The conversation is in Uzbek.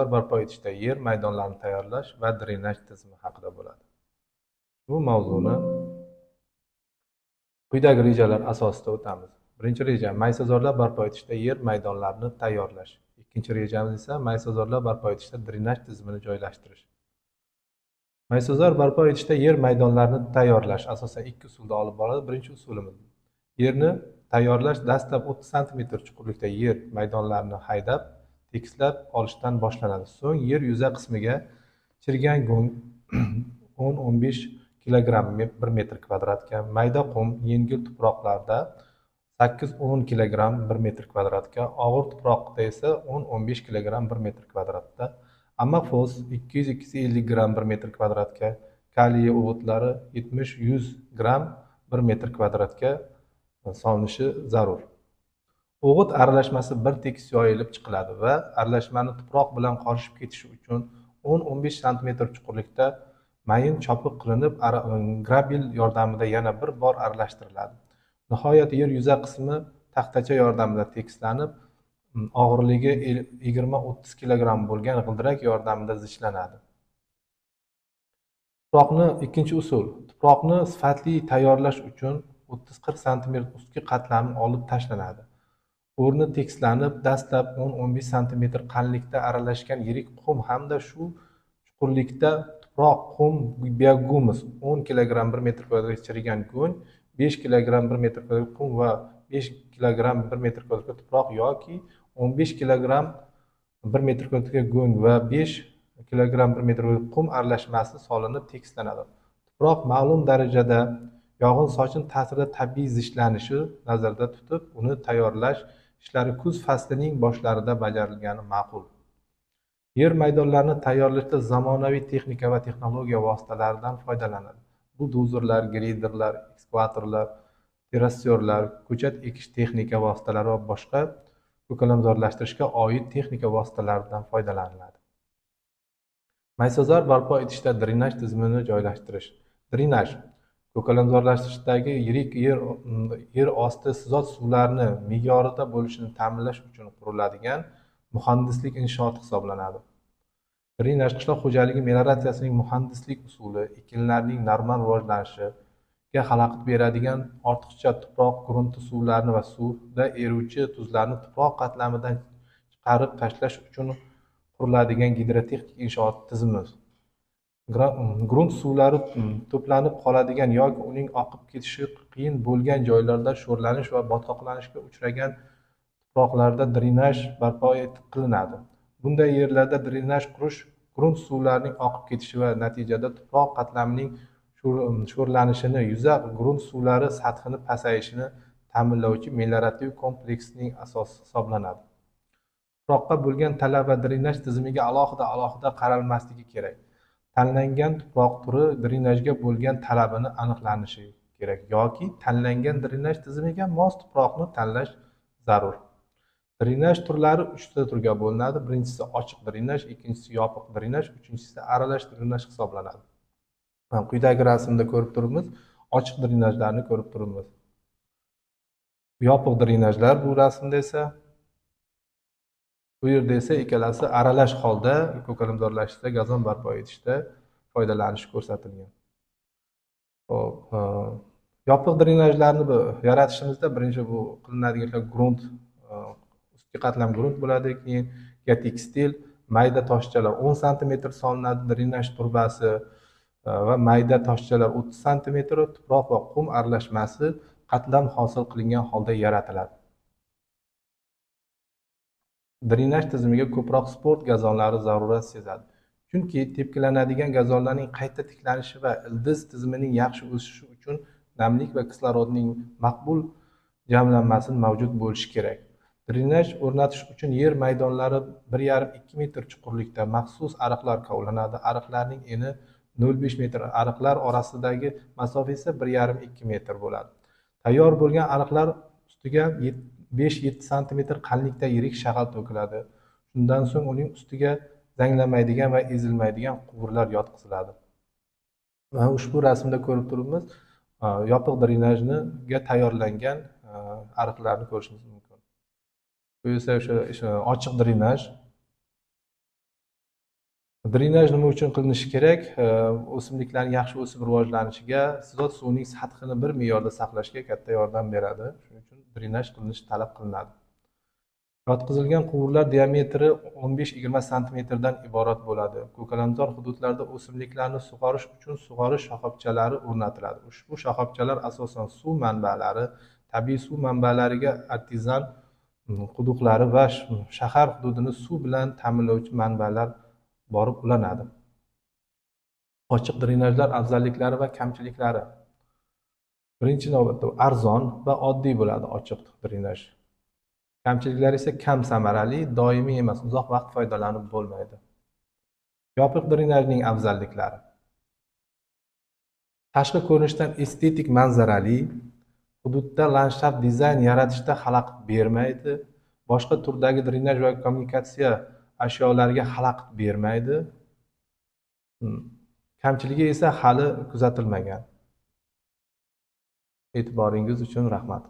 Maysazor barpo etishda yer maydonlarini tayyorlash va drenaj tizimi haqida bo'ladi. Bu mavzuni quyidagi rejalar asosida o'tamiz. Birinchi reja: maysazorlar barpo etishda yer maydonlarini tayyorlash. Ikkinchi rejamiz esa maysazorlar barpo etishda drenaj tizimini joylashtirish. Maysazor barpo etishda yer maydonlarini tayyorlash asosan ikki usulda olib boriladi. Birinchi usulimiz: yerni tayyorlash dastlab 30 santimetr chuqurlikda yer maydonlarini haydab, tekislab olishdan boshlanadi. So'ng yer yuza qismiga chirigan go'ng 10-15 kilogramm 1 metr kvadratga, mayda qum yengil tuproqlarda 8-10 kilogramm 1 metr kvadratga, og'ir tuproqda esa 10-15 kilogramm 1 metr kvadratda, ammofos 200-250 gramm 1 metr kvadratga, kaliy o'g'itlari 70-100 gramm 1 metr kvadratga solinishi zarur. O'g'it aralashmasi bir tekis yoyilib chiqiladi va aralashmani tuproq bilan qorishib ketishi uchun 10-15 santimetr chuqurlikda mayin chopiq qilinib, grabel yordamida yana bir bor aralashtiriladi. Nihoyat yer yuza qismi taxtacha yordamida tekislanib, og'irligi 20-30 kilogramm bo'lgan g'ildirak yordamida zichlanadi. Tuproqni ikkinchi usul. Tuproqni sifatli tayyorlash uchun 30-40 santimetr ustki qatlami olib tashlanadi. O'rni tekislanib, dastlab 10-15 santimetr qalinlikda aralashgan yirik qum hamda shu chuqurlikda tuproq, qum, biogumus 10 kilogramm 1 metr kvadrat chirigan go'ng, 5 kilogramm 1 metr kvadrat qum va 5 kilogramm 1 metr kvadrat tuproq yoki 15 kilogramm 1 metr kvadratga go'ng va 5 kilogramm 1 metr kvadrat qum aralashmasi solinib tekislanadi. Tuproq ma'lum darajada yog'in-sochin ta'sirida tabiiy zichlanishi nazarda tutib, uni tayyorlash ishlari kuz faslining boshlarida bajarilgani ma'qul. Yer maydonlarini tayyorlashda zamonaviy texnika va texnologiya vositalaridan foydalaniladi. Buldozerlar, greyderlar, ekskavatorlar, terrasyorlar, ko'chat ekish texnika vositalari va boshqa ko'kalamzorlashtirishga oid texnika vositalaridan foydalaniladi. Maysazor barpo etishda drenaj tizimini joylashtirish. Drenaj ko'kalamzorlashtirishdagi yirik yer osti sizot suvlarini me'yorida bo'lishini ta'minlash uchun quriladigan muhandislik inshooti hisoblanadi. Drenaj qishloq xo'jaligi melioratsiyasining muhandislik usuli, ekinlarning normal rivojlanishiga xalaqit beradigan ortiqcha tuproq grunti suvlarini va suvda eruvchi tuzlarni tuproq qatlamidan chiqarib tashlash uchun quriladigan gidrotexnik inshoot tizimi. Grunt suvlari to'planib qoladigan yoki uning oqib ketishi qiyin bo'lgan joylarda sho'rlanish va botqoqlanishga uchragan tuproqlarda drenaj barpo qilinadi. Bunday yerlarda drenaj qurish grunt suvlarining oqib ketishi va natijada tuproq qatlamining sho'rlanishini, yuza grunt suvlari sathini pasayishini ta'minlovchi meliorativ kompleksning asosi hisoblanadi. Tuproqqa bo'lgan talab va drenaj tizimiga alohida-alohida qaralmasligi kerak. Tanlangan tuproq turi drenajga bo'lgan talabini aniqlanishi kerak yoki tanlangan drenaj tizimiga mos tuproqni tanlash zarur. Drenaj turlari uchta turga bo'linadi. Birinchisi ochiq drenaj, ikkinchisi yopiq drenaj, uchinchisi aralash drenaj hisoblanadi. Quyidagi rasmda ko'rib turibmiz, ochiq drenajlarni ko'rib turibmiz. Yopiq drenajlar bu rasmda esa, bu yerda esa ikkalasi aralash holda ko'kalamzorlashishda, gazon barpo etishda foydalanish ko'rsatilgan. Xo'p, yopiq drenajlarni bu yaratishimizda birinchi bu qilinadigan ishlar grunt, ustki qatlam grunt bo'ladi, keyin geotekstil, mayda toshchalar 10 santimetr solinadi, drenaj turbasi va mayda toshchalar 30 santimetr, tuproq va qum aralashmasi qatlam hosil qilingan holda yaratiladi. Drenaj tizimiga ko'proq sport gazonlari zarurat sezadi. Chunki tepkilanadigan gazonlarning qayta tiklanishi va ildiz tizimining yaxshi o'sishi uchun namlik va kislorodning maqbul jamlanmasi mavjud bo'lishi kerak. Drenaj o'rnatish uchun yer maydonlari 1,5-2 metr chuqurlikda maxsus ariqlar kovlanadi. Ariqlarning eni 0,5 metr, ariqlar orasidagi masofa esa 1,5-2 metr bo'ladi. Tayyor bo'lgan ariqlar ustiga 5-7 santimetr qalinlikda yirik shag'al to'kiladi. Shundan so'ng uning ustiga zanglamaydigan va ezilmaydigan quvurlar yotqiziladi. Mana ushbu rasmda ko'rib turibmiz, yopiq drenajniga tayyorlangan ariqlarni ko'rishimiz mumkin. Bu esa o'sha ochiq drenaj. Drenaj nima uchun qilinishi kerak? O'simliklarning yaxshi o'sib rivojlanishiga, iste'dod suvning sathini bir me'yorda saqlashga katta yordam beradi. Shuning uchun drenaj qilinishi talab qilinadi. Yotqizilgan quvurlar diametri 15-20 santimetrdan iborat bo'ladi. Ko'kalamzor hududlarda o'simliklarni sug'orish uchun sug'orish shoxobchalari o'rnatiladi. Ushbu shoxobchalar asosan suv manbalari, tabiiy suv manbalariga artezan quduqlari va shahar hududini suv bilan ta'minlovchi manbalar borib ulanadi. Ochiq drenajlar afzalliklari va kamchiliklari. Birinchi navbatda arzon va oddiy bo'ladi ochiq drenaj. Kamchiliklari esa kam samarali, doimiy emas, uzoq vaqt foydalanib bo'lmaydi. Yopiq drenajning afzalliklari. Tashqi ko'rinishdan estetik manzarali, hududda landshaft dizayn yaratishda xalaqit bermaydi, boshqa turdagi drenaj va kommunikatsiya ashyolariga xalaqit bermaydi. Kamchiligi esa hali kuzatilmagan. E'tiboringiz uchun rahmat.